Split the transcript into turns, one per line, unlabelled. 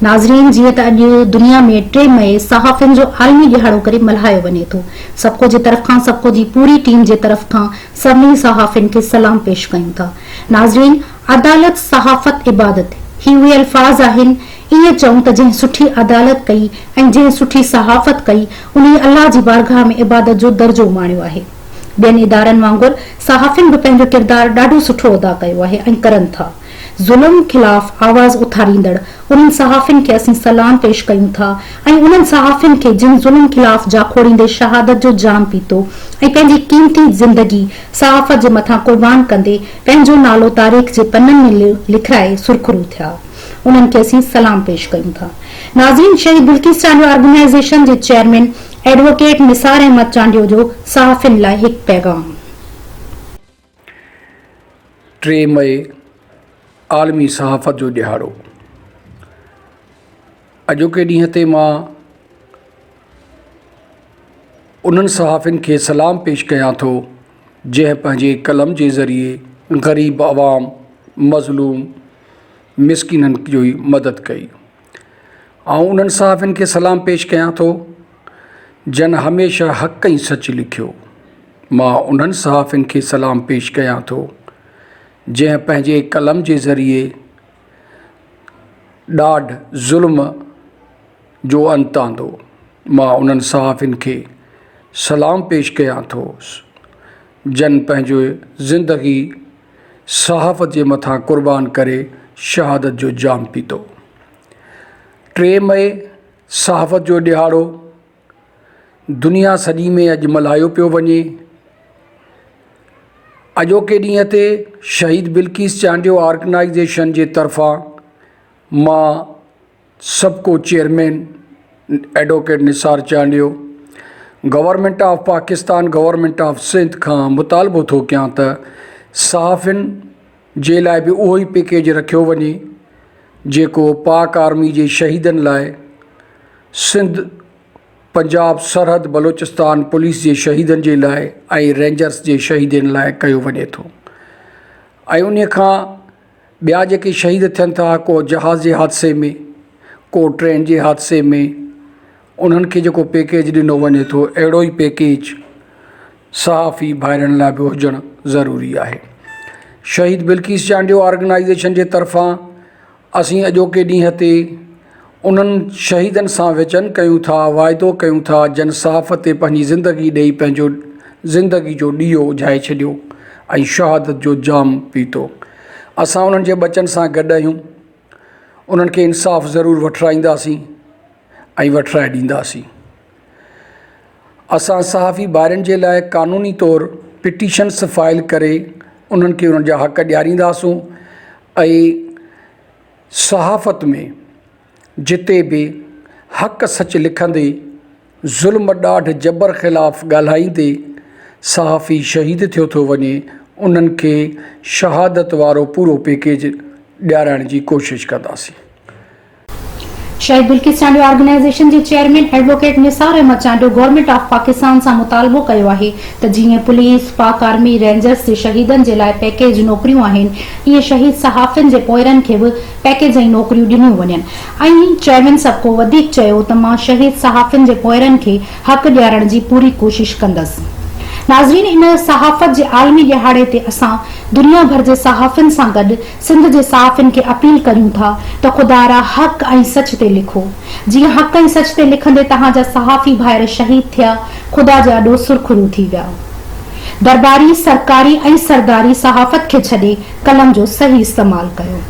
ناظرين جيئن ته اڄ دنيا ۾ ٽي مئي صحافين جو عالمي ڏهاڙو ڪري ملهايو وڃي ٿو. سپڪو جي طرف کان سپڪو جي پوري ٽيم جي طرف کان سڀني صحافين کي سلام پيش ڪيون ٿا. ناظرين عدالت صحافت عبادت هي اهي الفاظ آهن ائين چئون ته جنهن سٺي عدالت ڪئي ۽ جنهن سٺي صحافت ڪئي انهي الله جي بارگاهه ۾ عبادت جو درجو ماڻيو آهي. ٻين ادارن وانگر صحافين به پنهنجو ڪردار ڏاڍو سٺو ادا ڪيو آهي ۽ ڪرن ٿا. ظلم خلاف آواز اٿاريندڙ انهن صحافين کي اسين سلام پيش ڪيون ٿا ۽ انهن صحافين کي جن ظلم خلاف جاکوڙيندي شهادت جو جام پيتو ۽ پنهنجي قيمتي زندگي صحافت جي مٿان قربان ڪندي پنهنجو نالو تاريخ جي پنن ۾ لکرائي سرخرو ٿيا انهن کي اسين سلام پيش ڪيون ٿا. ناظرين شهيد بلقيس چانڊيو آرگنائيزيشن جي چيئرمين ايڊووڪيٽ نثار احمد چانڊيو جو صحافين لاء هڪ پيغام.
ٽي مئي عالمي صحافت جو ڏهاڙو. اڄوڪي ڏينهن تي مان انهن صحافين کي سلام پيش ڪيان ٿو جنهن پنهنجي قلم جي ذريعي غريب عوام، مظلوم، مسڪينن جي مدد ڪئي. آئون انهن صحافين کي سلام پيش ڪيان ٿو جن هميشه حق ۽ سچ لکيو. مان انهن صحافين کي سلام پيش ڪيان ٿو جنهن پنهنجي قلم جي ذريعي ڏاڍ ظلم جو انت آندو. مان انهن صحافين کي سلام پيش ڪيان ٿو جن پنهنجي زندگي صحافت جي مٿان قربان ڪري شهادت جو جام پيتو. ٽي مئي صحافت جو ڏهاڙو دنيا سڄي ۾ اڄ ملهايو پيو وڃي. اڄوڪي ڏينهن تي شهيد بلقيس چانڊيو آرگنائيزيشن جي طرفان مان سبڪو chairman advocate Nisar Chandio government of Pakistan government of Sindh کان مطالبو ٿو ڪيان ته صحافين جي لاء به اهو ئي پيڪيج رکيو وڃي جيڪو پاڪ آرمي جي شهيدن لاء سنڌ پنجاب سرحد بلوچستان پوليس جي شهيدن جي لاء ۽ رينجرس جي شهيدن لاء ڪيو وڃي ٿو ۽ ان کان ٻيا جيڪي شهيد ٿين ٿا ڪو جهاز جي حادثي ۾ ڪو ٽرين جي حادثي ۾ انهن کي جيڪو پيڪيج ڏنو وڃي ٿو اهڙو ئي پيڪيج صحافي ڀائرن لاء به هجڻ ضروري آهي. شهيد بلقيس چانڊيو آرگنائيزيشن جي طرفان اسين اڄوڪي ڏينهن تي انهن شهيدن سان وچن ڪيون ٿا واعدو ڪيون ٿا جن صحافت تي پنهنجي زندگي ڏئي پنهنجو زندگي جو ڏيئو اجهائي ڇڏيو ۽ شهادت جو جام پيتو اسان انهن جي ٻچن سان گڏ آهيون انهن کي انصاف ضرور وٺرائينداسين ۽ وٺرائي ڏينداسين اسان صحافي ڀائرن جي لاء قانوني طور پٽيشنس فائل ڪري انهن کي انهن جا حق ڏيارينداسون ۽ صحافت ۾ جتي به حق سچ لکندي ظلم ڏاڍ جبر خلاف ڳالهائيندي صحافي شهيد ٿيو ٿو وڃي انهن کي شهادت وارو پورو پيڪيج ڏيارائڻ جي ڪوشش ڪنداسين.
شهيد بلقيس چانڊيو آرگنائيزيشن جي chairman advocate Nisar Ahmed Chandio government of Pakistan سان مطالبو ڪيو آهي ته جيئن پوليس، پاڪ آرمي، رينجرز جي شهيدن جي لاء پيڪيج نوڪريون آهن ايئن شهيد صحافين جي پوئرن کي به پيڪيج ۽ نوڪريون ڏنيون وڃن ۽ چيئرمين سبڪو وڌيڪ چيو ته مان شهيد صحافين جي پوئرن کي حق ڏيارڻ جي پوري ڪوشش ڪندس. ناظرين هن صحافت جي عالمي ڏهاڙي تي اسان دنيا ڀر جي صحافين سان گڏ سنڌ جي صحافين کي اپيل ڪريون ٿا ته خدارا حق ۽ سچ تي لکو. جيئن حق ۽ سچ تي لکندي توهان جا صحافي ڀائر شهيد ٿيا، خدا جي آڏو سرخرو ٿي ويا. درباري، سرڪاري ۽ سرداري صحافت کي ڇڏي قلم جو صحيح استعمال ڪيو.